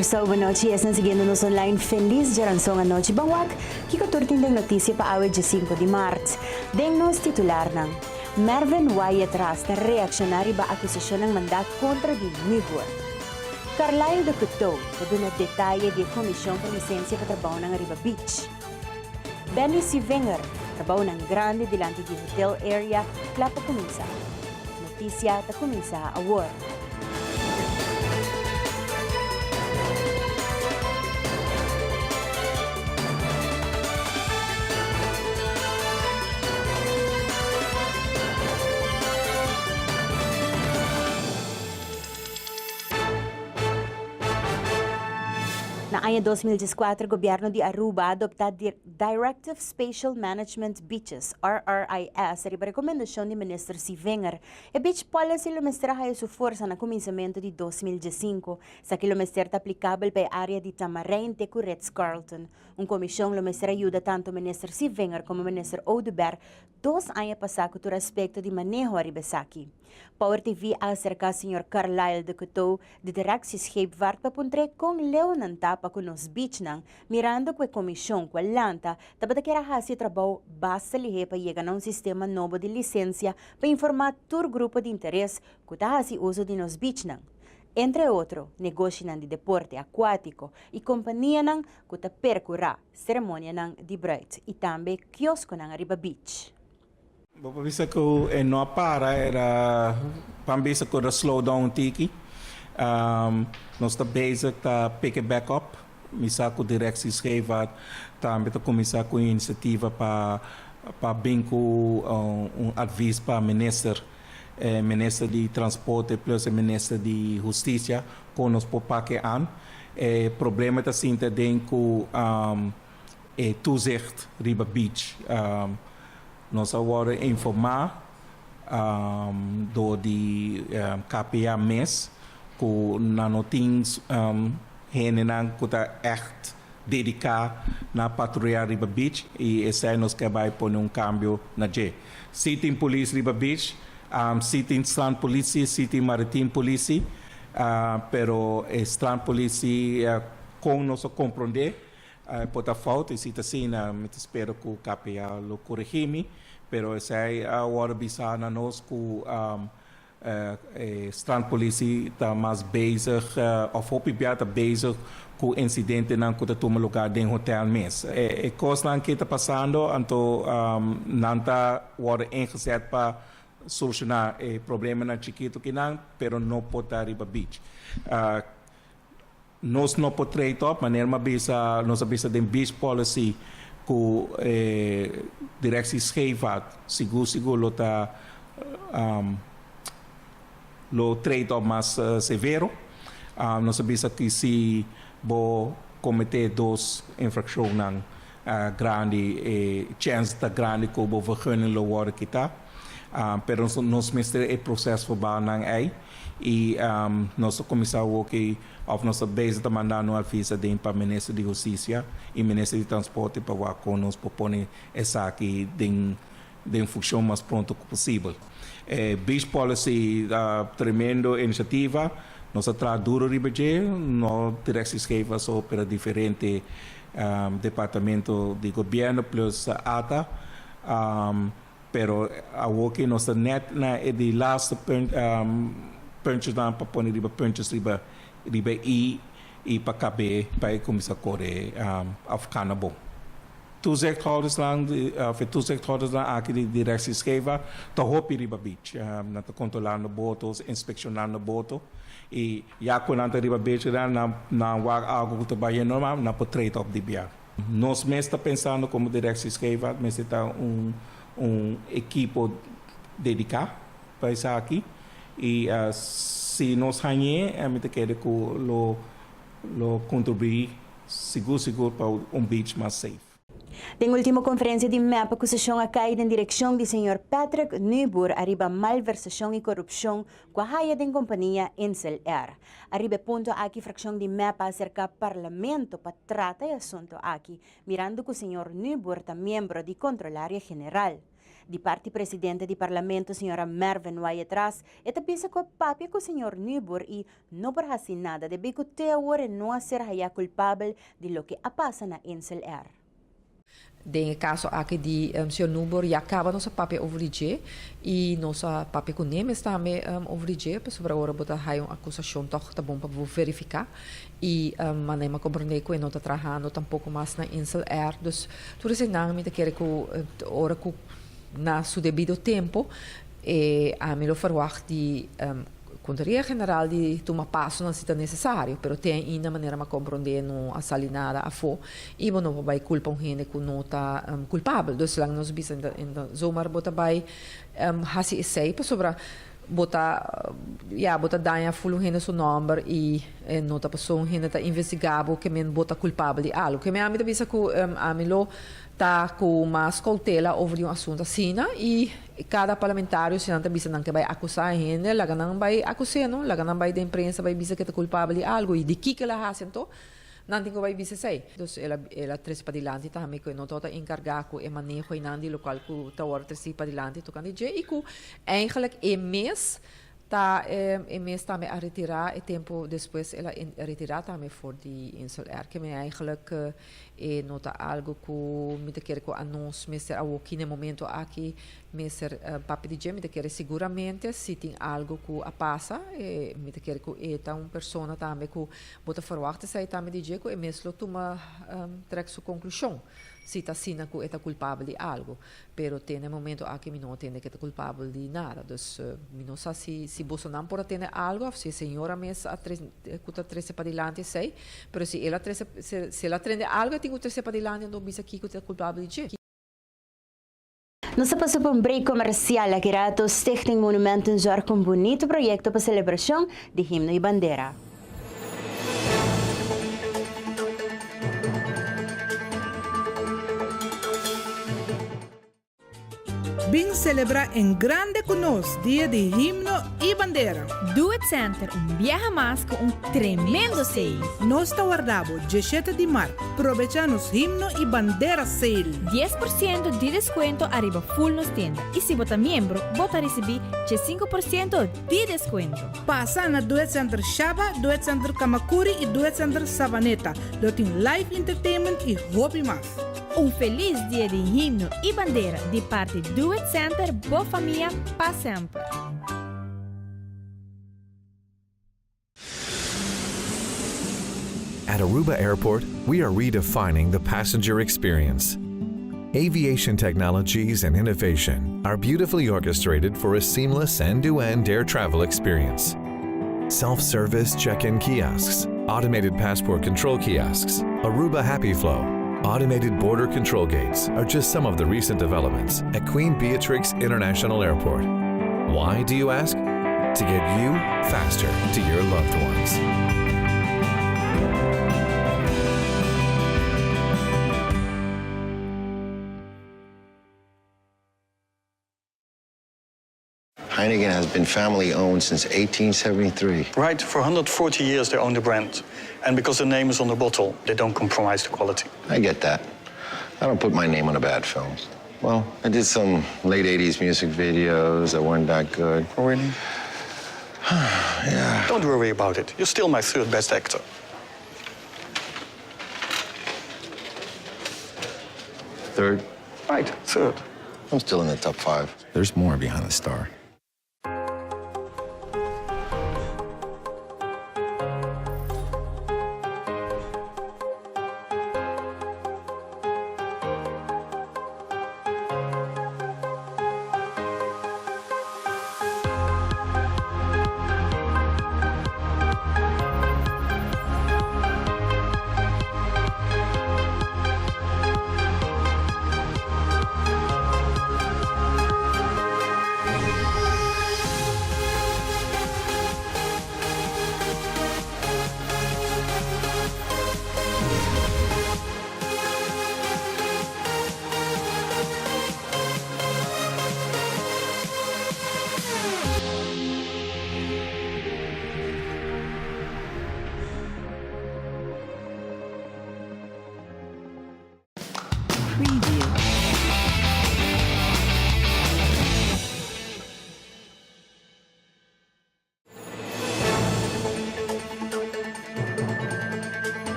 Kòrsou, bonochi esnan siguiendo nos online felis djaranson anochi. Ban wak kiko tur tin den notisia pa awe dje sinku di mart. Den nos titularnan, Mervin Wyatt Ras ta reakshoná riba akusashonnan mandá kontra di Nyboer. Carlyle de Couteau ta duna detaye di e komishon pa lisensia pa trabounan riba beach. Benny Sievinger, trabounan grandi dilanti di hotel area kla pa kuminsá. Notisia ta kuminsá awor. Na aña 2014 Gobierno di Aruba a adopta Directive Spatial Management Beaches, RRIS, riba recomendacion di Minister Sievinger. E Beach Policy lo mester a haya su forsa na cuminsamentu di 2015. Esaki lo mester ta aplicabel pa e area di Tamarijn te cu Ritz-Carlton. Un comision lo mester a yuda tanto Minister Sievinger como Minister Oduber dos aña pasa cu tur aspecto di maneho ariba esaki. Power TV a aserká señor Carlyle de Couteau di Directie Scheepvaart pa puntr'é kon leu nan ta pa ku nos beachnan, mirando ku e komishon ku a lanta tabata kier a hasi e trabou basta lihé pa yega na un sistema nobo di lisensia pa informá tur grupo di interes ku ta hasi uso di nos beachnan, entre otro negoshinan di deporte akuátiko i kompanianan ku ta perkurá seremonianan di bruid i tambe kioskonan riba beach. Bo por bisa ku e no a para, era pan bisa ku era slow down un tiki. Nos ta bezig ta pick it back up. Mi sa ku Directie Scheepvaart tambe ta kuminsá ku un inisiativa pa pa bin ku un advis pa minister, e minister di transporte plus e minister di hustisia kon nos por pak e an. E problema ta sinta den ku e toezicht riba beach. Nos a wòrdu informá dor di KPA mes ku nan no tin hendenan ku ta ègt dediká na patruyá riba beach i esei nos ke bai pone un kambio na dje. Si tin polis riba beach, si tin strandpolitie, si tin maritiem politie, pero e strandpolitie kon nos a komprondé Por ta fout y si ta asina mi ta spera cu KPA lo coregi mi, pero esey a wordo bisa na nos cu e strandpolitie ta mas bezig of hopi bia ta bezig cu incidentenan cu ta tuma lugar den hotel mes. E cosnan ki ta pasando anto nan ta wordo ingezet pa soluciona e problemanan chikito kinan, pero no por ta riba beach. Nos no por trade op, manera mi a bisa, nos a bisa den beach policy cu e Directie Scheepvaart sigur sigur lo ta lo trade op mas severo. Nos a bisa cu si bo comete dos infraccionnan grandi e chance ta grandi cu bo vergunning lo wordo kita. Pero nos mester e proces voorbal nan ey. I nos ta kuminsá awoki òf nos ta bezig ta manda un aviso aden pa Minister di Hustisia i Minister di Transporte pa wak kon nos por pone esaki den den funkshon mas pronto ku posibel. E Beach Policy ta tremendo inisiativa, nos a traha duro riba dje, no Directie Scheepvaart so pero diferente departamento di gobièrnu plus ata. Pero awoki nos ta net na e di laatste punt, puntjesnan pa pone riba puntjes riba riba i i pa kab'é pa e kuminsá kore òf kana bon. Toezichthoudersnan òf e toezichthoudersnan aki di Directie Scheepvaart ta hopi riba beach. Nan ta kontrolando boto, inspekshonando boto i ya ku nan ta riba beach nan nan wak algu ku ta bai normal nan por trade op di bia. Nos mes ta pensando como Directie Scheepvaart mester ta un un ekipo dedica pa esaki y si nos hañ'e mi ta kere cu lo lo contribui sigur sigur pa un beach mas safe. Den ultimo conferencia di mep acusacion a cay den direccion di señor Patrick Nyboer ariba malversacion y corupcion cu a haya den compania Insel Air. Ariba e punto aki fraccion di mep a acerca Parlamento pa trata e asunto aki, mirando cu señor Nyboer ta miembro di Controlaria General. Di parti presidente di Parlamento señora Mervin Wyatt-Ras e ta bisa cu a papia cu señor Nuboer y no por haci nada debí cu te awor e no a ser haya culpabel di loke a pasa na Insel Air. Den e kaso aki di señor Nuboer ya kaba nos a papia over di dje i nos a papia ku Nemes tambe over di dje pasobra ora bo ta haya un akusashon tòg ta bon pa bo verifiká i manera mi a komprendé ku e no ta trahando tampoko mas na Insel Air. Dus tur eseinan mi ta kere ku ora ku na su debido tempo e ami lo ferwagt di Contaria General di tuma pasonan si ta necesario, pero te ainda manera m'a comprende no a sali nada afo y bo no por bay culpa un hende cu no ta culpabel. Dus laga nos bisa enta zomaar bo ta bay haci esey pasobra bo ta ya bo ta daña ful un hende su nomber y no ta paso un hende ta investiga bo ke men bo ta culpabel di algo. Ke men ami ta bisa cu ami lo ta cu mas cautela over di un asunto asina y Kada parlamentario si nan ta bisa nan ke bai akusá e hende, laga nan bai akus'é no, laga nan bai den prensa bai bisa ke ta kulpabel di algu i di kiko el a hasi anto nan tin ku bai bisa esei. Dus el a el a trese padilanti tambe ku e no tabata enkargá ku e maneho einan di lokual ku ta wòrdu tresí padilanti tokante dje i ku eigenlijk e mes Ta e mes tambe a retirá e tempu despues el a retirá tambe for di Insel Air. Ke men eigenlijk e no ta algu ku mi ta kere ku anos mester awoki na e momento aki mester papia di dje. Mi ta kere siguramente si tin algu ku a pasa e mi ta kere ku e ta un persona tambe ku bo ta ferwagt esei tambe di dje ku e mes lo tuma trek su konklushon si ta asina ku e ta kulpabel di algu. Pero te na e momento aki mi no a tende ke ta kulpabel di nada. Dus mi no sa si si bosonan por a tende algo of si e señora mes a ku ta trese padilanti esei. Pero si el a trese si el a trende algo e tin ku trese padilanti anto bisa kiko ta kulpabel di dje. Nos ta pasa pa un break comercial. Aki rato Stichting Monumentenzorg cu un bunito proyecto pa celebracion di himno y bandera. Bin celebra en grande cu nos Dia di Himno y Bandera. Do It Center un biaha mas cu un tremendo sale. Nos ta warda bo djeshete di mart. Probecha nos Himno y Bandera Sale. 10% di descuento ariba full nos tienda y si bo ta miembro bo ta ricibi 5% di descuento. Pasa na Duet Center Shaba, Duet Center Kamakuri y Duet Center Savaneta. Lo tin live entertainment y hopi mas. Un felis dia di himno y bandera di parti Duet Center bo famia pa semper. At Aruba Airport, we are redefining the passenger experience. Aviation technologies and innovation are beautifully orchestrated for a seamless end-to-end air travel experience. Self-service check-in kiosks, automated passport control kiosks, Aruba Happy Flow, automated border control gates are just some of the recent developments at Queen Beatrix International Airport. Why, do you ask? To get you faster to your loved ones. Heineken has been family owned since 1873. Right, for 140 years they own the brand. And because the name is on the bottle, they don't compromise the quality. I get that. I don't put my name on a bad film. Well, I did some late 80s music videos that weren't that good. Oh, really? yeah. Don't worry about it. You're still my third best actor. Third? Right, third. I'm still in the top five. There's more behind the star.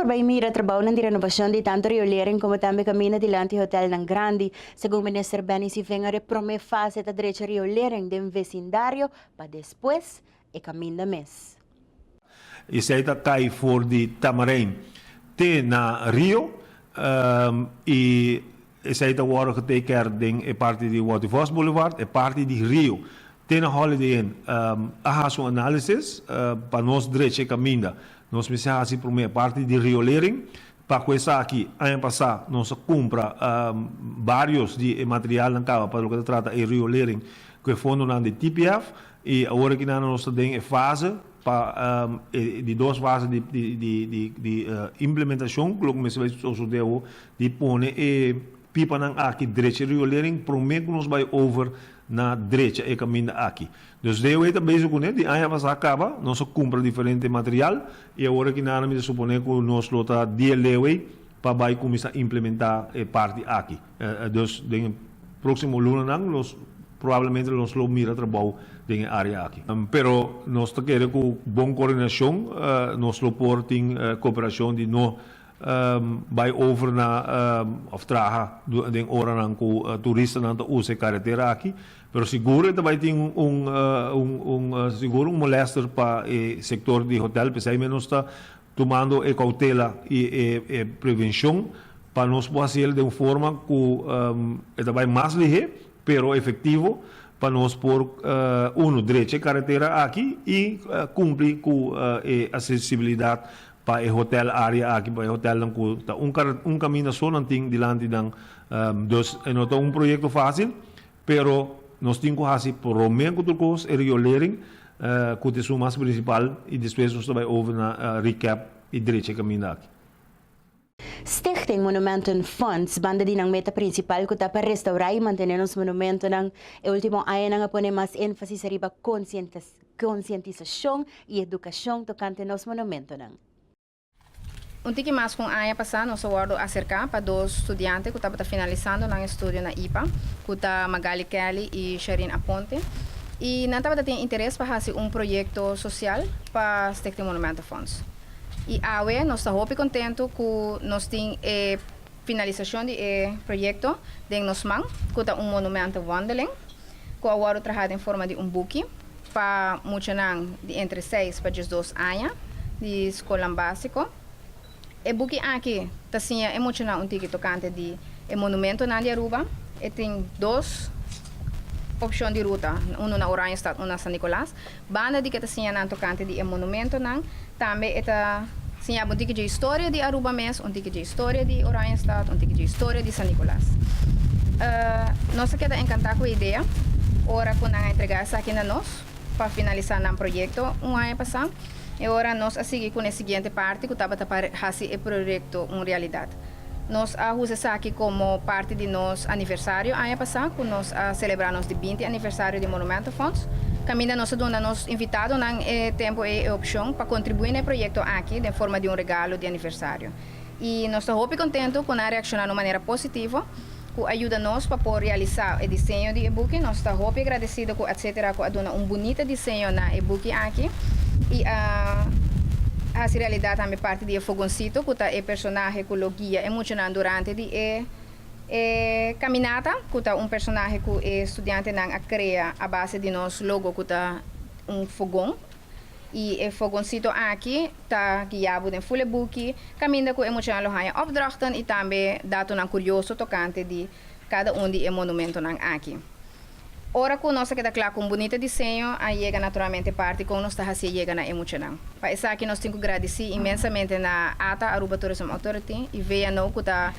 por bay mira trabounan di renovacion di tanto riolering como tambe caminda dilanti hotelnan grandi. Segun Minister Benny Sievinger e prome fase ta drecha riolering den vecindario pa despues e caminda mes. Esei ta kai for di Tamarijn te na Rio i esei ta wòrdu geteker den e parti di Watty Vos Boulevard, e parti di Rio te na Holiday Inn. A hasi un análisis pa nos drecha e kaminda. Nos mester hasi promé e parti di riolering. Pa ku esaki, aña pasá nos a kumpra vários di e materialnan kaba pa loke ta trata e riolering ku e fondonan di TPF i awor aki nan nos ta den e fase pa e di dos fase di di implementashon ku lo kuminsá bai sosodé awor di pone e pipanan aki drecha e riolering promé ku nos bai over na drecha e kaminda aki. Dus DOE ta bezig kuné, di aña pasá kaba nos a kumpra diferente material i awor aki nan mi ta suponé ku nos lo ta di e leu ei pa bai kuminsá implementá e parti aki. Dus den e próksimo lunanan nos probablemente nos lo mira trabou den e área aki. Pero nos ta kere ku bon koordinashon nos lo por tin kooperashon di no bai over na òf traha den oranan ku turistanan ta usa e karetera aki. Pero sigur e ta bai tin un un sigur un molèster pa e sektor di hotèl. P'esei mes nos ta tumando e koutela i e prevenshon pa nos por hasi el den un forma ku e ta bai mas lihé pero efektivo pa nos por uno drecha e karetera aki i kumpli ku e asesibilidat pa e hotel area aki, pa e hotelnan ku ta un un kaminda so nan tin dilanti nan. Dus e no ta un proyekto fásil pero nos tin ku hasi promé ku tur kos e riolering ku ta esun mas prinsipal i despues nos ta bai over na recap i drecha e kaminda aki. Stichting Monumenten Fonds, banda di nan meta principal cu ta pa restaura y mantene nos monumentonan, e ultimo añanan a pone mas enfasis ariba concientisacion y educacion tocante nos monumentonan. Un tiki mas ku un aña pasá nos a wòrdu aserká pa dos studiante ku tabata finalisando nan estudio na ipa, ku ta Magali Kelly i Sherine Aponte, i nan tabata tin interes pa hasi un proyekto sosial pa Stichting Monumentenfonds. I awe nos ta hopi kontentu ku nos tin e finalisashon di e proyekto den nos man, ku ta un monumentenwandeling ku a wòrdu trahá den forma di un buki. Pa muchanan di entre seis pa diesdos aña di skolnan básiko. E buki aki ta siña e muchanan un tiki tokante di e monumentonan di Aruba. E tin dos opshon di ruta, unu na Oranjestad, unu na San Nicolas. Banda di ke ta siña nan tokante di e monumentonan, tambe e ta siña bo un tiki dje historia di Aruba mes, un tiki dje historia di Oranjestad, un tiki dje historia di San Nicolas. Nos a keda enkantá ku e idea ora ku nan a entregá esaki na nos pa finalisá nan proyekto un aña pasá. E ora nos a sigui ku e siguiente parti ku tabata pa hasi e proyekto un realidat. Nos a usa esaki komo parti di nos aniversario aña pasá ku nos a selebrá nos di 20 aniversario di Monumentenfonds. Kaminda nos a duna nos invitadonan e tempu ei e opshon pa kontribuí na e proyekto aki den forma di un regalo di aniversario. I nos ta hopi kontentu ku nan a reakshoná na un manera positivo ku a yuda nos pa por realisá e diseño di e buki. Nos ta hopi agradesido ku Etcetera ku a duna un bunita diseño na e buki aki i a hasi realidat tambe parti di e fogoncito ku ta e personahe ku lo guia e muchanan durante di e e kaminata ku ta un personahe ku e studiantenan a krea a base di nos logo ku ta un fogon i e fogoncito aki ta guia bo den ful e buki kaminda ku e muchanan lo haña opdrachten i tambe datonan kurioso tokante di kada un di e monumentonan aki. Ora ku nos a keda kla ku un bunita diseño a yega naturalmente parti kon nos ta hasié yega na e muchanan. Pa esaki nos tin ku gradisí inmensamente na ata, Aruba Tourism Authority, i VNO ku ta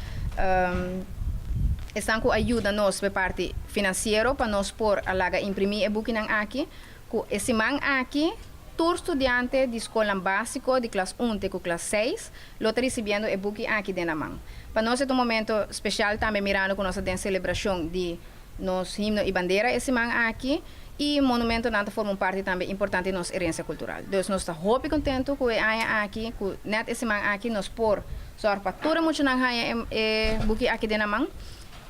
esnan ku a yuda nos pa e parti finansiero pa nos por a laga imprimí e bukinan aki. Ku e siman aki tur studiante di skolnan básiko di klas un te ku klas seis lo ta risibiendo e buki aki den nan man. Pa nos e ta un momento spesial tambe mirando ku nos ta den selebrashon di Nos himno i bandera e siman aki i monumentonan ta forma un parti tambe importante di nos herencia cultural. Dus nos ta hopi contento cu e aña aki, cu net e siman aki nos por zorg pa tur e muchanan haña e buki aki den nan man,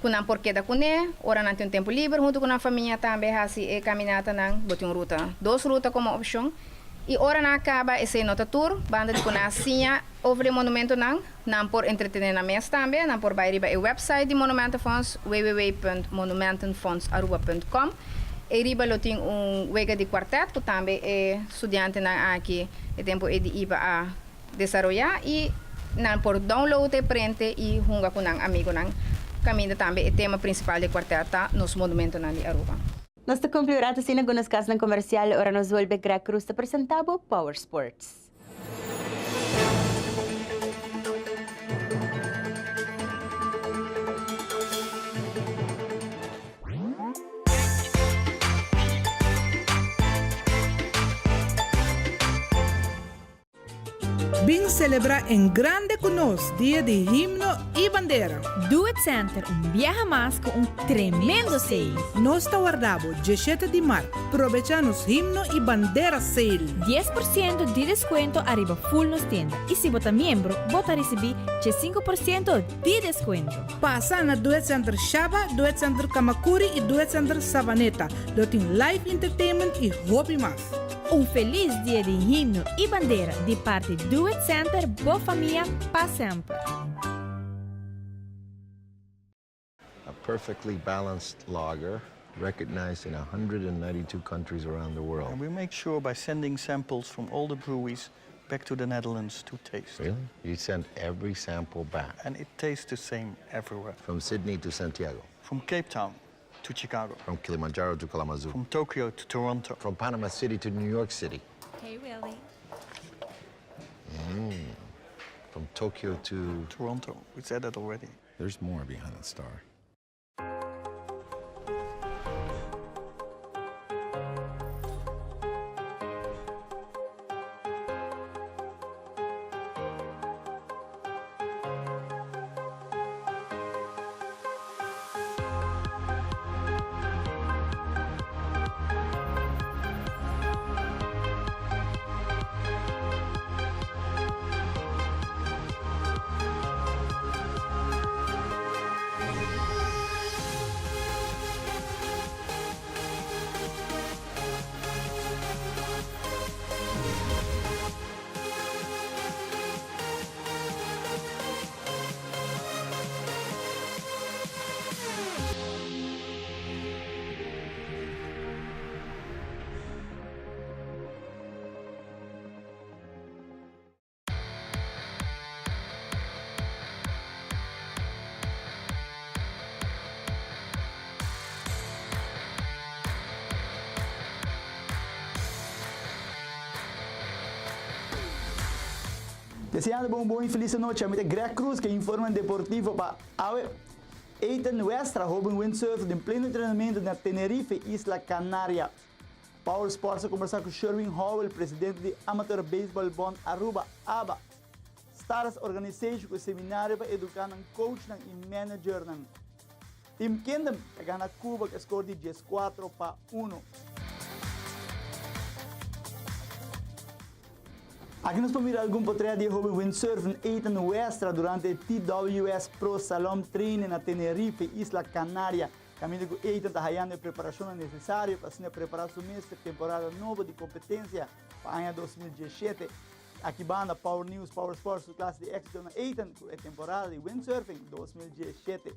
cu nan por keda cune ora nan tin un tempo liber hunto cu nan famia tambe haci e caminatanan. Bo tin un ruta, dos ruta como opcion. Y ora nan a caba esey no ta tur, banda di cu nan a siña over di e monumentonan, nan por entretene nan mes tambe, nan por bay riba e website di Monumentenfonds www.monumentenfondsaruba.com. Ey riba lo tin un wega di cuartet cu tambe e studiantenan aki e tempo ey di iba a desaroyá i nan por download e prente i hunga ku nan amigonan. Kaminda tambe e tema prinsipal di e kuartèt ta Nos Monumentonan di Aruba. Nos ta kumpli un rato asina ku nos kasnan komersial ora nos bolbe Greg Cruz ta presentá bo Power Sports. Bin celebra en grande cu nos Dia di Himno y Bandera. Do It Center un biaha mas cu un tremendo sale. Nos ta warda bo dieshete di mart. Probecha nos Himno y Bandera Sale. 10% di descuento ariba full nos tienda y si bo ta miembro bo ta ricibi 5% di descuento. Pasa na Do It Center Shaba, Do It Center Camacuri y Do It Center Savaneta. Lo tin live entertainment y hopi mas. Un felis dia di himno y bandera di parti Do It Center bo famia pa semper. A perfectly balanced lager recognized in 192 countries around the world. And we make sure by sending samples from all the breweries back to the Netherlands to taste. Really? You send every sample back? And it tastes the same everywhere. From Sydney to Santiago? From Cape Town to Chicago. From Kilimanjaro to Kalamazoo. From Tokyo to Toronto. From Panama City to New York City. Hey, Willie. Mm. From Tokyo to... Toronto. We said that already. There's more behind the star. Deseando bo un bon y feliz anochi, ami ta Greg Cruz ke informe deportivo pa awe. Ethan Westra, hoben windsurfer den pleno entrenamento na Tenerife, Isla Canaria. Power Sports a kombersá ku Sherwin Howell, presidente di Amateur Baseball Bond Aruba, aba. Stars Organization ku e seminario pa eduká nan coachnan i managernan. Team Kingdom ta gana Cuba ku e skor di dieskuatro pa uno. Aki nos por mira algun potret di e hoben windsurfen Ethan Westra durante e TWS Pro Salom Training na Tenerife, Isla Canaria. Kaminda ku Ethan ta hayando e preparashonnan nesesario pa asina prepará su mes pa e temporada nobo di kompetensia pa aña 2017. Aki banda Power News Power Sports su klase di éksito na Ethan ku e temporada di windsurfing 2017.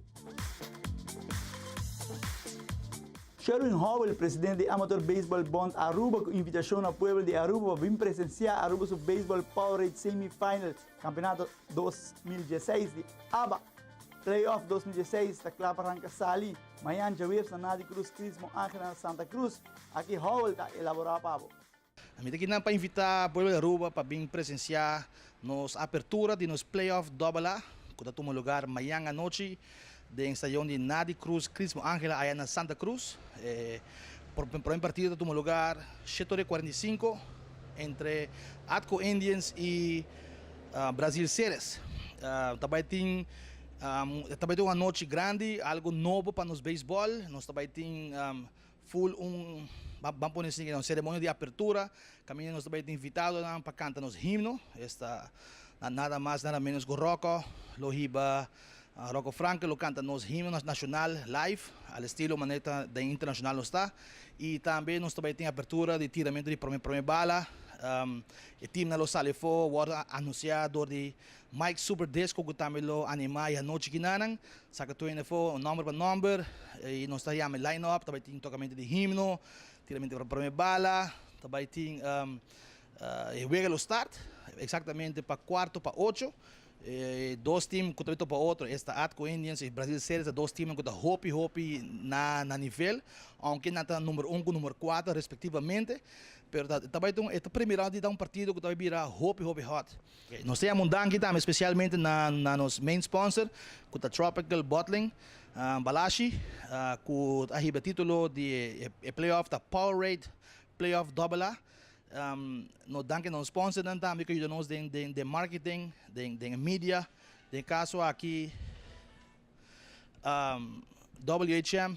Sherwin Howell, presidente di Amateur Baseball Bond Aruba ku invitashon na pueblo di Aruba pa bin presensiá Aruba su Baseball Powerade Semi Final Campeonato 2016 di aba. Playoff 2016 ta kla pa ranka sali mañan djaweps na Nadi Cruz Crismo Angela na Santa Cruz. Aki Howell ta elaborá pa bo. Mi ta kinan pa invitá pueblo di Aruba pa bin presensiá nos apertura di nos playoff Dobbel A ku ta tuma lugar mañan anochi den stadion di Nadi Cruz Crismo Angela aya na Santa Cruz. E prome partido ta tuma lugar shete ora y 45 entre Atco Indians y Brasil Ceres. Ta bai tin ta bai tin un anochi grandi, algo nobo pa nos beisbòl. Nos ta bai tin Full un, ban pone asina, un ceremonia di apertura, caminda nos ta bay tin invitadonan pa canta nos himno, esta nada mas nada menos cu Rocco lo hiba, Rocco Franke lo canta nos himno nacional live, al estilo manera ta den internacional nos ta, y tambe nos ta bay tin apertura di tiramento di prome prome bala. E teamnan lo sali afó, wòrdu anunsiá dor di Mike Super Disco ku tambe lo animá e anochi kinanan. Saka tur hende afó, nòmber pa nòmber, i nos ta yama e line up, ta bai tin tokamentu di himno, tiramentu di promé bala, ta bai tin e wega lo start eksaktamente pa kuarto pa ocho. E dos team ku ta bai topa otro, esta Atco Indians i Brazil Ceres ta dos teamnan ku ta hopi hopi na na nivel, ounke nan ta number un ku number kuater respektivamente, pero ta ta bai ta un e ta primi round di ta un partido ku ta bai bira hopi hopi hot. Nos ta yama un danki tambe spesialmente na na nos main sponsor ku ta Tropical Bottling Balashi ku a hiba e titulo di e playoff ta Powerade Playoff Double A. Nos danki na nos sponsornan tambe ku a yuda nos den den marketing, den den e media, den e kaso aki WHM,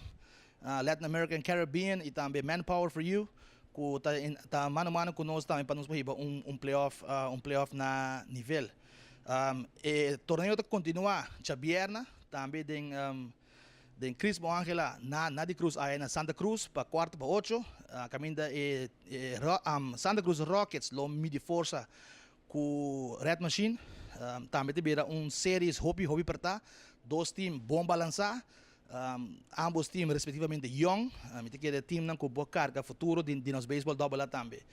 Latin America and Caribbean i tambe Manpower for You ku ta ta mano mano ku nos tambe pa nos por hiba un un playoff un playoff na nivel. E torneo ta kontinuá djabièrnè tambe den Den Crismo Angela na na di Cruz aya na Santa Cruz pa cuarto pa ocho caminda e Santa Cruz Rockets lo midi forsa cu Red Machine. Tambe ta bira un series hopi hopi perta, dos team bon balansa, ambos team respectivamente yong. Mi ta kere teamnan cu bo carga futuro di nos baseball double A tambe.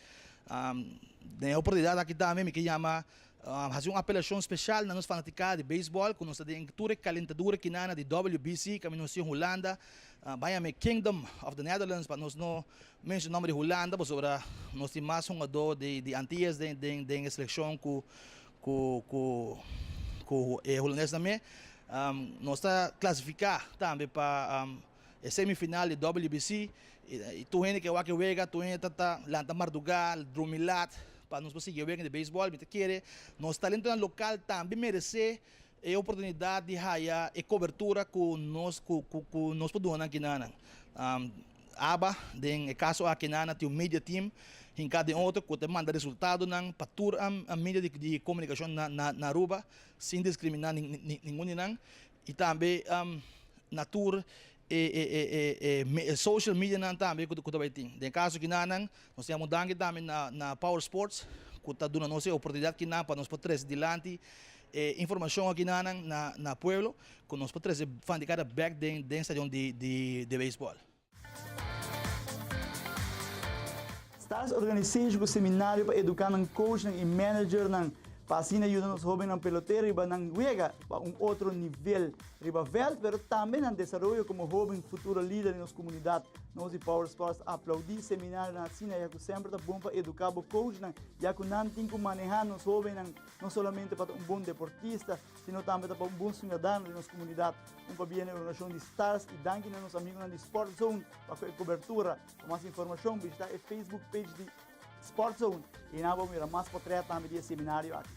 Den e oportunidad aki tambe mi ke yama Hasi un apelashon speshal na nos fanatikada di beisbòl ku nos ta den tur e kalentadura kinana di WBC kaminda nos tin Hulanda. Ban yama e Kingdom of the Netherlands pa nos no menshona nòmber di Hulanda pasobra nos tin mas hungadó di Antillas den den e selekshon ku ku ku ku e hulandesnan me. Nos ta klasifiká tambe pa e semifinal di WBC i tur hende ke wak e wega, tur hende ta ta lanta mardugá, drumi lat pa nos por sigui e wega di beisbòl. Mi ta kere nos talentonan lokal tambe meresé e oportunidat di haya e kobertura ku nos ku ku nos por duna nan kinanan. Aba den e kaso aki nan tin un media team hinká den otro ku ta manda resultadonan pa tur media di komunikashon na na Aruba sin diskriminá ningun di nan. I tambe na tur e social medianan tambe ku ta bai tin. Den kaso kinanan nos ta yama un danki tambe na Power Sports ku ta duna nos e oportunidat kinan pa nos por trese dilanti e informashon akinanan na pueblo ku nos por trese fanaticada bek den stadion di beisbòl. Stars Organization ku seminario pa eduká nan coachnan i managernan pa asina yuda nos hóbennan pelotero riba nan wega pa un otro nivel riba vèlt pero tambe nan desaroyo komo hóben futuro lider den nos komunidat. Nos di Power Sports ta aplaudí seminarionan asina ya ku semper ta bon pa eduká bo coachnan ya ku nan tin ku manehá nos hóbennan no solamente pa ta un bon deportista sino tambe ta pa un bon siudadano den nos komunidat. Un pabia na e organisashon di Stars i danki na nos amigunan di Sport Zone pa ku e kobertura. Pa mas informashon bishita e Facebook page di Sport Zone i nan bo mira mas potrèt tambe di e seminario aki.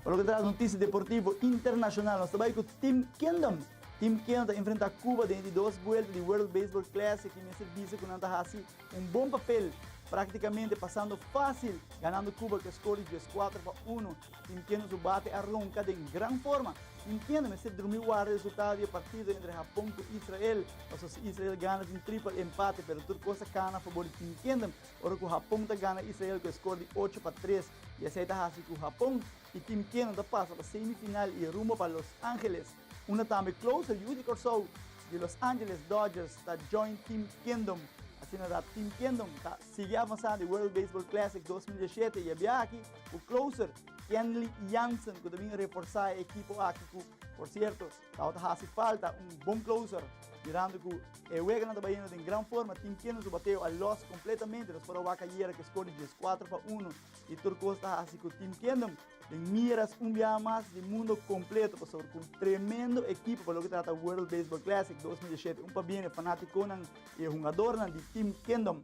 Pa loke ta notisia deportivo internashonal nos ta bai ku Team Kingdom. Team Kingdom ta enfrenta Cuba den e di dos buelta di World Baseball Classic i mester bisa ku nan ta hasi Un bon papel, práktikamente pasando fásil, ganando Cuba ku e skor di dieskuater pa unu. Sintiendo su bate a ronka den gran forma. Sintiendo mester drumi warda e resultado di e partido entre Hapon ku Israel, paso si Israel gana tin tripel empate, pero tur kos a kana a fabor di Team Kingdom ora ku Hapon ta gana Israel ku e skor di ocho pa tres i esei ta hasi ku Hapon i Team Kingdom ta pasa pa semifinal i rumbo pa Los Angeles. Unda tambe closer yu di Kòrsou di Los Angeles Dodgers ta join Team Kingdom. Asina ta Team Kingdom ta sigui avansá di World Baseball Classic 2017 i e biaha aki ku closer Kenley Jansen ku ta bin reforsá e ekipo aki ku por sierto tabata hasi falta un bon closer mirando ku e weganan ta bayendo den gran forma. Team Kingdom su bateo a los kompletamente. Nos por a wak ayera ku e skor di 14 pa uno i tur kos ta hasi ku Team Kingdom Den miras un biaha mas di mundo completo pasobra cu un tremendo ekipo pa loke trata World Baseball Classic 2017. Un pabien e fanaticonan y e hungadornan di Team Kingdom.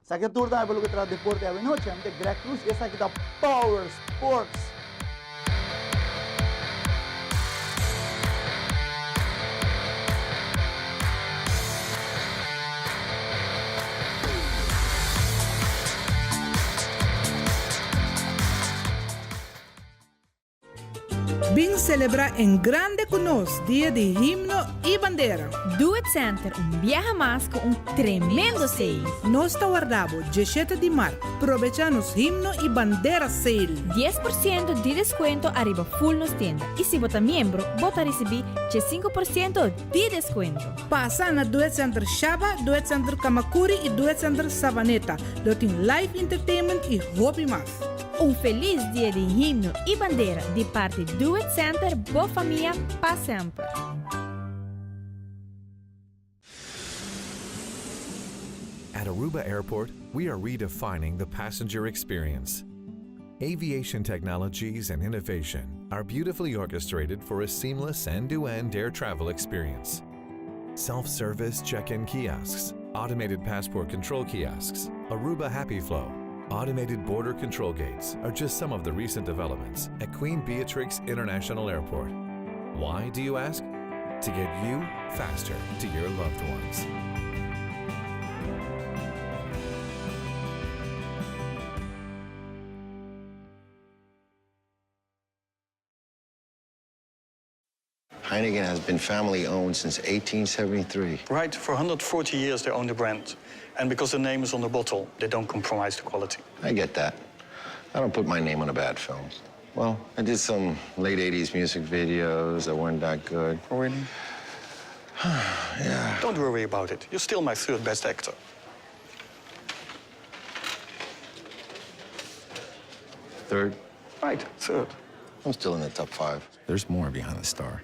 Esaki ta tur tambe pa loke trata deporte awenochi. Ami ta Greg Cruz y esaki ta Power Sports. Bin celebra en grande cu nos Dia di Himno y Bandera. Do It Center un biaha mas cu un tremendo sale. Nos ta warda bo dieshete di mart. Probecha nos Himno y Bandera Sale. 10% di descuento ariba full nos tienda y si bo ta miembro bo ta ricibi 15% di descuento. Pasa na Do It Center Shaba, Do It Center Camacuri y Do It Center Savaneta. Lo tin live entertainment y hopi mas. Un feliz dia di himno y bandera di parti Do It Center, bo famia pa semper. At Aruba Airport, we are redefining the passenger experience. Aviation technologies and innovation are beautifully orchestrated for a seamless end-to-end air travel experience. Self-service check-in kiosks, automated passport control kiosks, Aruba Happy Flow, automated border control gates are just some of the recent developments at Queen Beatrix International Airport. Why, do you ask? To get you faster to your loved ones. Heineken has been family owned since 1873. Right, for 140 years they own the brand. And because the name is on the bottle, they don't compromise the quality. I get that. I don't put my name on a bad film. Well, I did some late 80s music videos that weren't that good. Oh, really? yeah. Don't worry about it. You're still my third best actor. Third? Right, third. I'm still in the top five. There's more behind the star.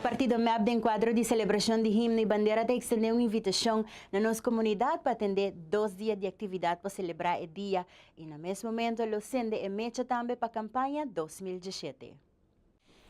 Partido MEP den cuadro di celebracion di himno y bandera ta extende un invitacion na nos comunidad pa atende dos dia di actividad pa celebra e dia y na mes momento lo sende e mecha tambe pa campaña 2017.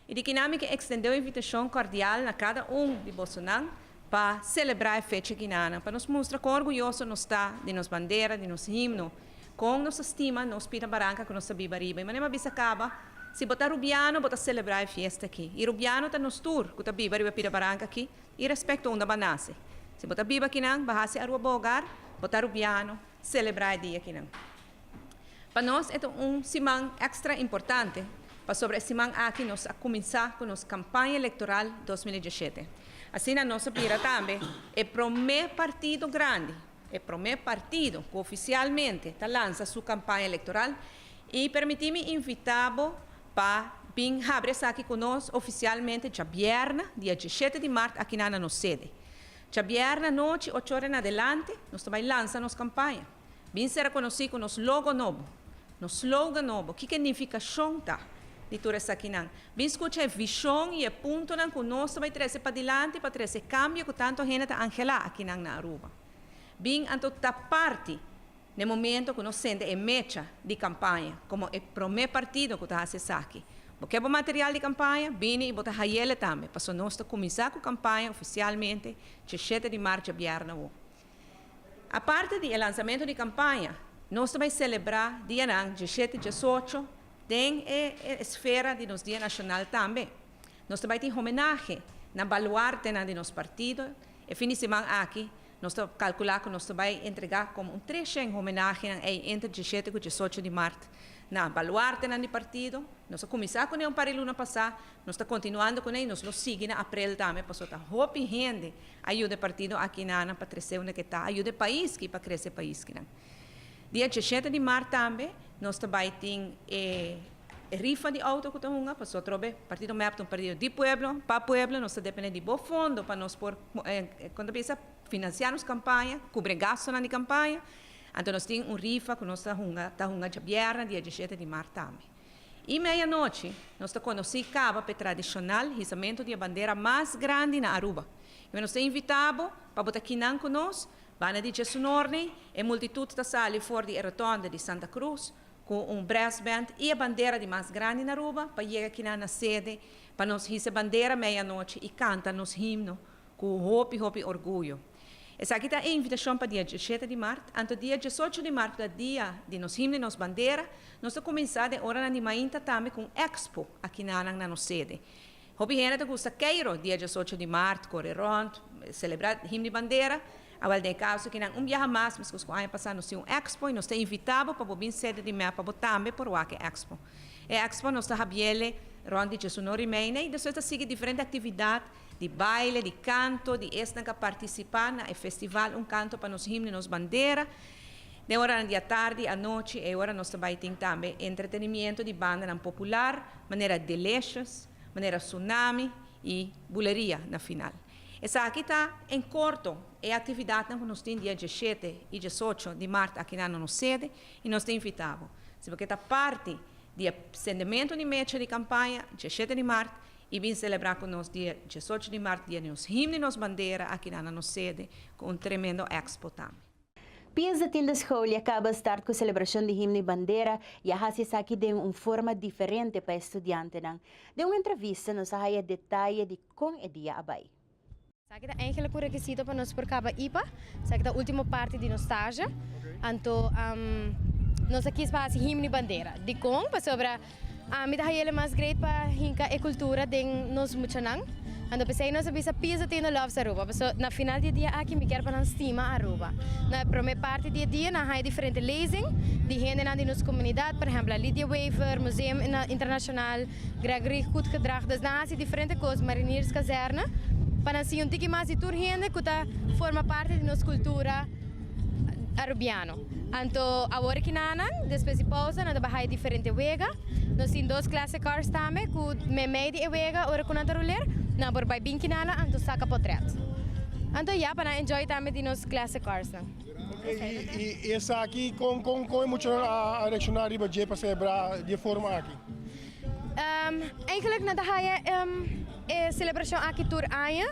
I di kinan mi ke ekstendé un invitashon kordial na kada un di bosonan pa selebrá e fecha kinanan, pa nos mustra kon orguyoso nos ta di nos bandera, di nos himno, kon nos ta stima nos pida baranka ku nos ta biba riba. I manera mi a bisa kaba, si bo ta rubiano bo ta selebrá e fiesta aki. I rubiano ta nos tur ku ta biba riba e pida baranka aki, irespekto unda bo a nase. Si bo ta biba akinan, bo a hasi Aruba bo hogar, bo ta rubiano, selebrá e dia akinan. Pa nos e ta un siman extra importante pasobra e siman aki nos a cuminsa cu nos campaña electoral 2017. Asina nos a bira tambe e prome partido grandi, e prome partido cu oficialmente ta lansa su campaña electoral y permiti mi invita bo pa bin habri esaki cu nos oficialmente djabièrnè dia 17 di mart akinan na nos sede. Djabièrnè anochi ocho ora en adelante nos ta bay lansa nos campaña. Bin sera konosí ku nos logo nobo, nos slogan nobo, kiko e nifikashon ta di tur esakinan. Bin skucha e vishon i e puntonan ku nos ta bai trese padilanti pa trese e kambio ku tantu hende ta anhelá akinan na Aruba. Bin anto ta parti n'e momento ku nos sende e mecha di kampaña komo e promé partido ku ta hasi esaki. Bo ke bo material di kampaña? Bini i bo ta hayele tambe, pasobra nos ta kuminsá ku kampaña ofisialmente djeshete di mart djabièrnè awo. Aparte di e lansamento di campaña, nos ta bay celebra dianan 17 y 18 den e esfera di nos Dia Nacional tambe. Nos ta bay tin homenahe na baluartenan di nos partido. E fin di siman aki nos ta calcula cu nos ta bay entrega como un 300 homenahenan ey entre 17 cu 18 di mart. na baluartenan di partido. Nos a kuminsá kuné un par di luna pasá, nos ta kontinuando kuné i nos lo sigui na aprel tambe pasobra ta hopi hende a yuda e partido akinanan pa trese unda ke ta, a yuda e pais ki pa krese e pais kinan. Dia diesshete di mart tambe nos ta bai tin e rifa di outo ku ta hunga pasobra atrobe partido mep ta un partido di pueblo, pa pueblo, nos ta depende di bo fondo pa nos por kon ta bisa finansiá nos kampaña, kubri e gastunan di kampaña. Anto nos tin un rifa ku nos ta hunga ta hunga djabièrnè dia diesshete di mart tambe. I meianochi nos ta konosí kaba p'e tradishonal hisamentu di e bandera mas grandi na Aruba. I nos ta invitá bo pa bo ta kinan ku nos. Banda di djesunorney e multitut ta sali for di e rotònde di Santa Cruz ku un brassband i e bandera di mas grandi na Aruba pa yega kinan na sede pa nos hisa e bandera meianochi i kanta nos himno ku hopi hopi orguyo. Esaki ta e invitashon pa dia diesshete di mart. Anto dia diesocho di mart ku ta dia di nos himno i nos bandera, nos ta kuminsá den oranan di mainta tambe ku un expo akinanan na nos sede. Hopi hende ta gusta keiro dia diesocho di mart, kore rònt, selebrá himno i bandera. Awèl den e kaso akinan un biaha mas, meskos ku aña pasá nos tin un expo i nos ta invitá bo pa bo bin sede di mep pa bo tambe por wak e expo. E expo nos ta habiele rònt di diesunor i meina i despues ta sigui diferente aktividat di baile, di kanto, di esnan ku a partisipá na e festival Un Kanto pa Nos Himno i Nos Bandera. Den oranan di atardi, anochi, e ora nos ta bai tin tambe entretenimiento di bandanan popular, manera Delicious, manera Tsunami i Buleria na final. Esaki ta en korto e aktividatnan ku nos tin dia diesshete i diesocho di mart akinan na nos sede i nos ta invitá bo. Si bo ke ta parti di e sendementu di mecha di kampaña diesshete di mart, I bin selebrá ku nos dia diesocho di mart, dia di nos himno i nos bandera akinan na nos sede ku un tremendo expo tambe. Pies de Tiende School ya kaba start ku selebrashon di himno i bandera i a hasi esaki den un forma diferente pa e studiantenan. Den un entrevista nos a haya detaye di kon e dia a bai. Esaki ta eigenlijk un rekisito pa nos por kaba ipa. Esaki ta ultimo parti di nos stage. Anto nos a kis pa hasi himno i bandera. Dikon? Pasobra ami ta haña mas great pa hinka e kultura den nos muchanan. Anto p'esei nos a bisa Pisa Tienda Loves Aruba. Pasobra na final di e dia aki mi kier pa nan stima Aruba. Na e prome parti di e dia nan haña diferente lezing di hendenan di nos komunidat. Por ehempel Lydia Wever, Museum Internacional. Gregory Goedgedrag. Dus nan hasi diferente kos, Marinierskazerne, pa nan siña un tiki mas di tur hende ku ta forma parti di nos kultura Arubiano. Anto awor ki nan, despues di pousa, nan ta bai haya diferente wega. Nos tin dos classic cars tambe ku meimei di e wega ora ku nan ta ruler, nan por bai bin kinana anto saka potret. Anto ya pa nan enjoy tambe di nos classic carsnan. I esaki kon kon kon e muchanan a reakshoná riba dje pa selebrá di e forma aki? Eigenlijk nan ta haya e celebracion aki tur aña.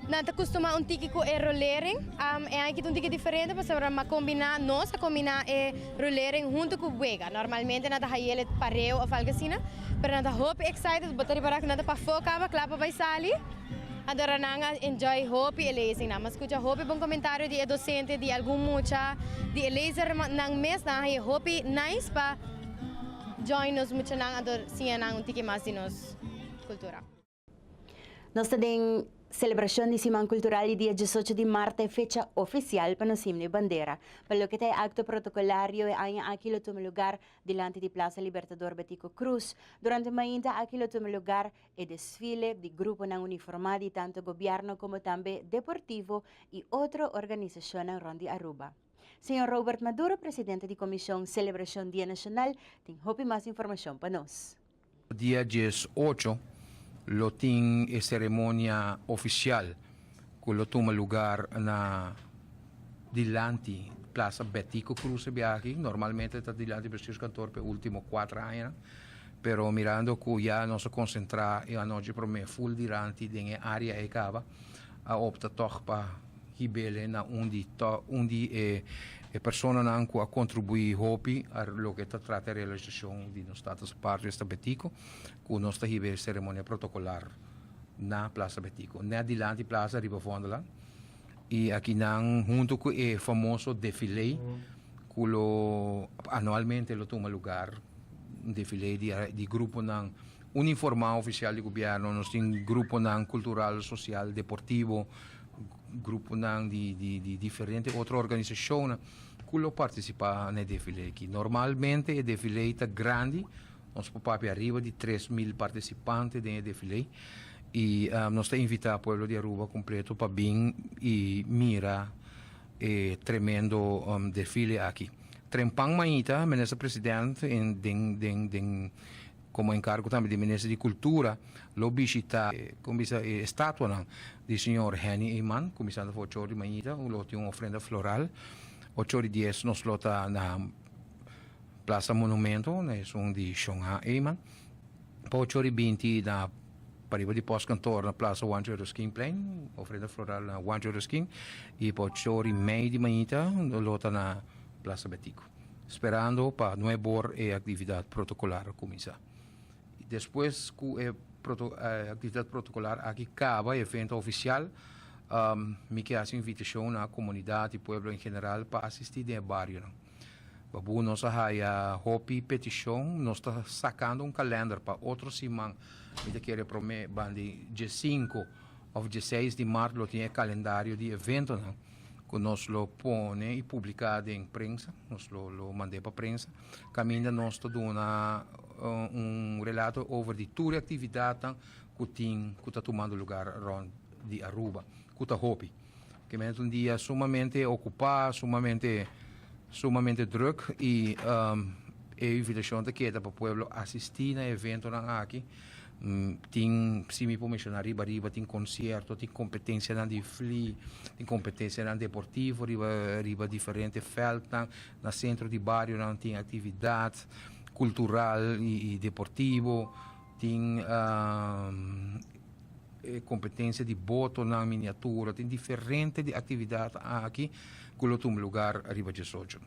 Nan ta custuma un tiki cu e rolering. E aña aki ta un tiki diferente pasobra nan a combina, nos a combina e rolering hunto cu wega. Normalmente nan ta hay'el e pareo of algo asina, pero nan ta hopi excited. Bo ta ripara cu nan ta pafó caba cla pa bay sali. Anto nan a enjoy hopi e lezingnan. Mi a scucha hopi bon comentario di e docente, di algun mucha, di e lezernan mes. Nan a haya hopi nice pa. Join nos muchanan anto siña nan un tiki mas di nos cultura. Nos ta den celebracion di Siman Cultural y dia diesocho di maart ta e fecha oficial pa nos himno y bandera. Pa loke ta e acto protocolario e aña aki lo tuma lugar dilanti di Plaza Libertador Betico Croes. Durante mainta aki lo tuma lugar e desfile di gruponan uniforma di tanto gobierno como tambe deportivo y otro organisacionnan rond di Aruba. Señor Robert Maduro, presidente di Comision Celebracion Dia Nacional, tin hopi mas informacion pa nos. Dia diesocho lo tin e ceremonia oficial cu lo tuma lugar na dilanti Plaza Betico Croes e biaha aki. Normalmente ta dilanti Bestuurskantoor p'e ultimo cuatro añanan, pero mirando cu ya nos a concentra e anochi prome full dilanti den e area ey caba, a opta tog pa hib'ele na un di un di e e personanan ku a kontribuí hopi a loke ta trata e realisashon di nos Status Patrio esta Betico, ku nos ta hiba e seremonia protokolar na Plaza Betico, nèt dilanti plaza riba Vondellaan. I akinan huntu ku e famoso defilé ku lo anualmente lo tuma lugar, un defilé di di gruponan uniformá ofisial di gobièrnu, nos tin gruponan kultural, sosial, deportivo, gruponan di di di diferente otro organisashonnan. ku lo partisipá na e defilé aki. Normalmente e defilé ta grandi, nos por papia ariba di 3000 partisipante den e defilé i nos ta invitá pueblo di Aruba kompleto pa bin i mira e tremendo defile aki. Trempan mainta Minister President den den den Komo enkargo tambe di Minister di Kultura lo bishita kon bisa e estatuanan di señor Henny Eman kuminsando for ocho or di mainta lo tin un ofrenda floral. Ocho or di dies nos lo ta na Plaza Monumento na esun di Shon A. Eman. Pa ocho or di binti na pariba di postkantoor na Plaza Juancho Eroskinplein ofrenda floral na Juancho Eroskin i pa ocho or i mei di mainta lo ta na Plaza Betico. Sperando pa nuebor e actividad protocolar cuminsa. Despues cu e actividad protocolar aki caba, e evento oficial, mi ke haci invitacion na comunidad y pueblo en general pa asisti den e barionan. Babu nos a haya hopi peticion, nos ta sacando un kalender pa otro siman, mi ta kere prome bandi dje-sinku of dje-seis di mart lo tin e calendario di eventonan. ku nos lo pone i publiká den prensa, nos lo lo mand'é pa prensa, kaminda nos ta duna un relato over di tur e aktividatnan ku tin ku ta tumando lugar rònt di Aruba, ku ta hopi. Kimente ta un dia sumamente okupá, sumamente sumamente drùk i e invitashon ta keda pa pueblo asistí na e eventonan aki. Tin, si mi por menshoná riba riba, tin konsierto, tin kompetensianan di fli, tin kompetensianan deportivo riba riba diferente vèltnan, na sentro di barionan tin aktividat kultural i deportivo, tin e kompetensia di botonan miniatura, tin diferente di aktividat aki ku lo tuma lugar riba diesocho.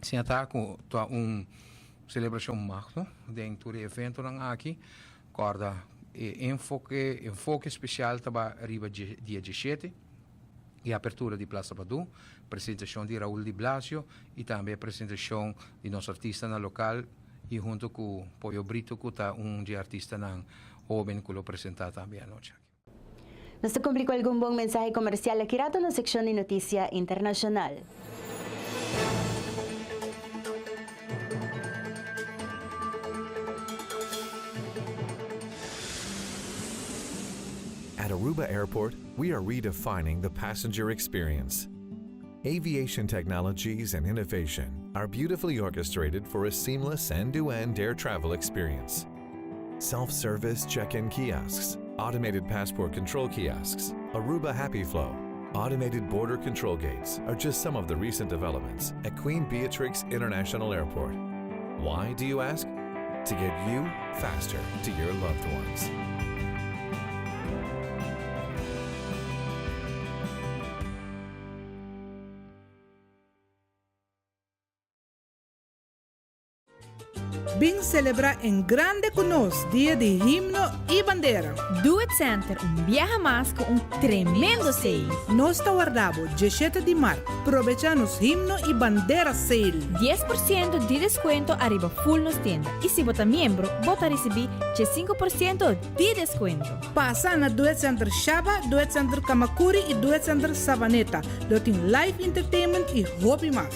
Asina ta ku ta un. Celebracion magno den tur e eventonan aki. Corda e enfoke enfoke special ta ba riba dia dieshete, e apertura di Plaza Padu, presentacion di Raul di Blasio y tambe e presentacion di nos artistanan local y hunto cu Pollo Brito cu ta un dje artistanan hoben cu lo presenta tambe e anochi aki. Nos ta cumpli cu algun bon mensahe comercial aki rato na seccion di noticia internacional. At Aruba Airport, we are redefining the passenger experience. Aviation technologies and innovation are beautifully orchestrated for a seamless end-to-end air travel experience. Self-service check-in kiosks, automated passport control kiosks, Aruba Happy Flow, automated border control gates are just some of the recent developments at Queen Beatrix International Airport. Why, do you ask? To get you faster to your loved ones. Bin celebra en grande cu nos Dia di Himno y Bandera. Do It Center un biaha mas cu un tremendo sale. Nos ta warda bo dieshete di mart. Probecha nos Himno y Bandera Sale. 10% di descuento ariba full nos tienda y si bo ta miembro bo ta ricibi 5% di descuento. Pasa na Do It Center Shaba, Do It Center Camacuri y Do It Center Savaneta. Lo tin live entertainment y hopi mas.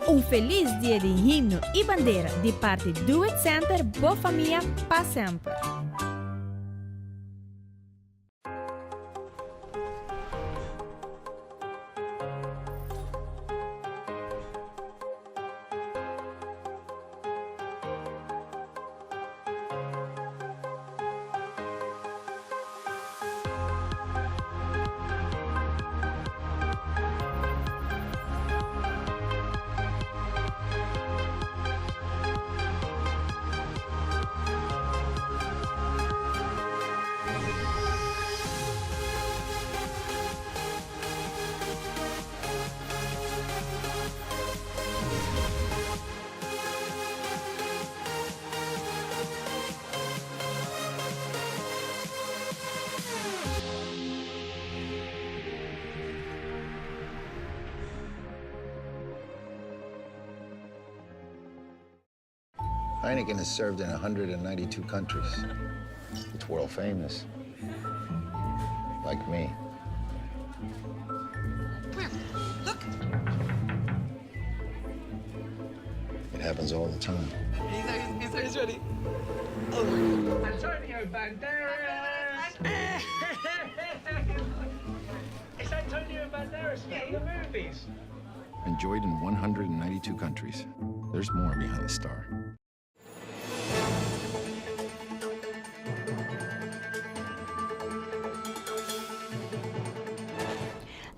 Un felis dia di himno y bandera di parti Do It Center bo famia pa semper. Heineken has served in 192 countries. It's world famous. Like me. Come here. Look. Happens all the time. He's, he's, ready. Oh my God. Antonio Banderas! It's Antonio Banderas from the movies. Enjoyed in 192 countries. There's more behind the star.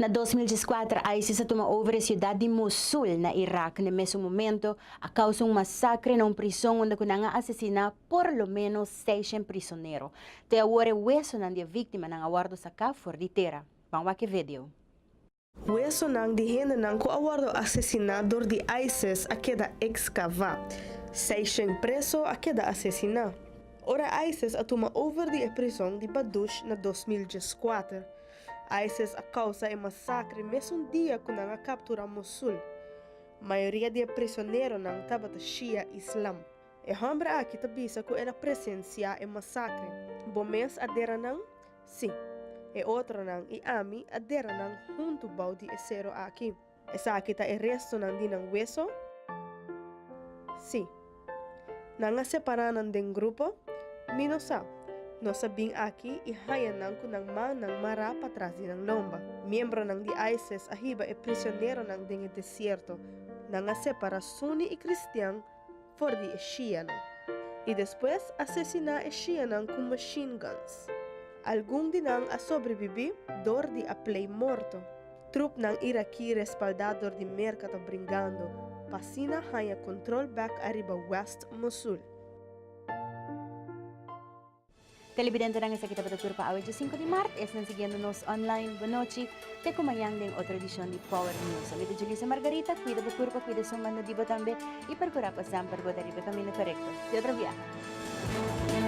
Na 2014, ISIS a tuma over e ciudad di Mosul na Irak. Na mesun momento, a causa un masacre na un prison unda cu nan a asesina por lo menos 600 prisonero. Te awor e wesonan di e victimanan a wordo saca for di tera. Ban wak e video. Wesonan di hendenan ku a wòrdu asesiná dor di ISIS a keda ekskavá. Seishen preso a keda asesiná. Ora ISIS a tuma over di e prison di Badush na 2014. ISIS a kousa e masakre mesun dia ku nan a kapturá Mosul. Mayoria di e prisoneronan tabata Shia Islam. E hòmber aki ta bisa ku el a presensiá e masakre. Bo mes a dera nan? Sí. E otronan i ami a dera nan huntu bou di e sero aki. Esaki ta e restonan di nan weso? Sí. Nan a separá nan den grupo? Mi no sa. Nos a bin aki i haña nan ku nan mannan mará patras di nan lomba. Miembronan di ISIS a hiba e prisioneronan den e desierto. Nan a separá suni i kristian for di e shianan. I despues asesiná e shianan ku machine guns. Algun di nan a sobrebibí dor di a plei morto. Trupnan irakí respaldá dor di Merka ta bringando pa asina haña kontrol bèk ariba West Mosul. Televidentenan esaki tabata tur pa awe dje 5 di mart. Esnan siguiendo nos online, bonochi. Te ku mañan den otro edishon di Power News. Ami ta Julissa Margarita. Kuida bo kurpa, kuida esun banda di bo tambe i perkurá pa semper bo ta riba e kaminda korekto. Te otro biaha.